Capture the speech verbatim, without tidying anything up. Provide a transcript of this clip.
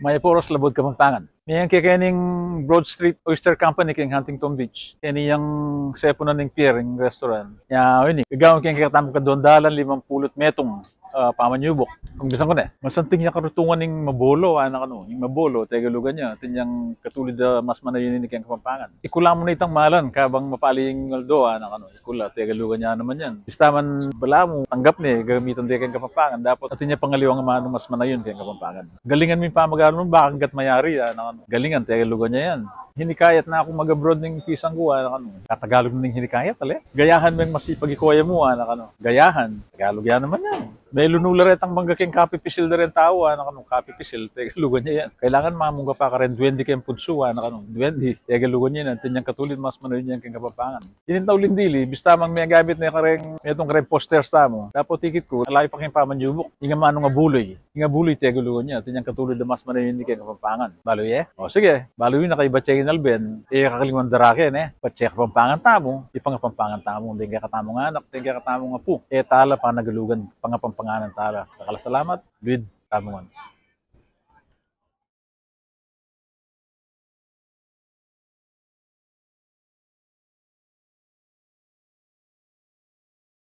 Mayap a oras, Labuad Kapampangan. Miyayang ke keni ing Broad Street Oyster Company keng Huntington Beach. Keni yang sepunan ning pier, ing restaurant. Ya, o ini, gagawan ke kekatamung kaduang dalan limang pulu't metung, ah, pamanyubuk. Umpisan ku ne. Masanting ya karutungan ning mabolo, anak anu. Ing mabolo, Tegalugan ya. Atin yang katulid a mas manayun ini keng Kapampangan. Ikula mu ne itang malan, kabang mapali ing aldo, anak anu. Ikula, Tegalugan ya naman yan. Bista man balamu, tanggap ne, gagamitan de keng Kapampangan. Dapot atin ya pangaliwang amanung mas manayun keng Kapampangan. Galingan mu ing pamagalu mu, bakang gat mayari, anak anu. Galingan, Tegalugan ya yan. Hinikayat na kung mag-abroad ning pisang ku, anak anu. Katagalug ning hinikayat, ale? Gayahan meng masipag i koya mu, anak anu. Gayahan, Tegalugan ya naman yan. Melu nu la retang mangga keng kapipisil da reng tau, anak anu. Kapipisil, Tegalugan ya yan. Kailangan mamungga pa kareng duendi keng pudsu, anak anu. Duendi, Tegalugan ya yan. Atin yang katulid mas manayun yan keng Kapampangan. Ining tauling dili, bista mang megamit ne kareng, metung kareng posters tamu. Dapot ikit ku, alayu pa keng pamanyubuk. Ing amanung abuloy. Ing abuloy, Tegalugan ya. Atin yang katulid a mas manayun ini keng Kapampangan. Balu ye? O, sige. Balu yu na, kaibat ya ing Alben. E, kakalingwan da rake, ne? Patse Kapampangan tamu, ipangapampangan tamu, deng kekatamung anak, deng kekatamung apu. E tala panagalugan, pangapampanganan tala. Dakal a salamat, luid tamu ngan.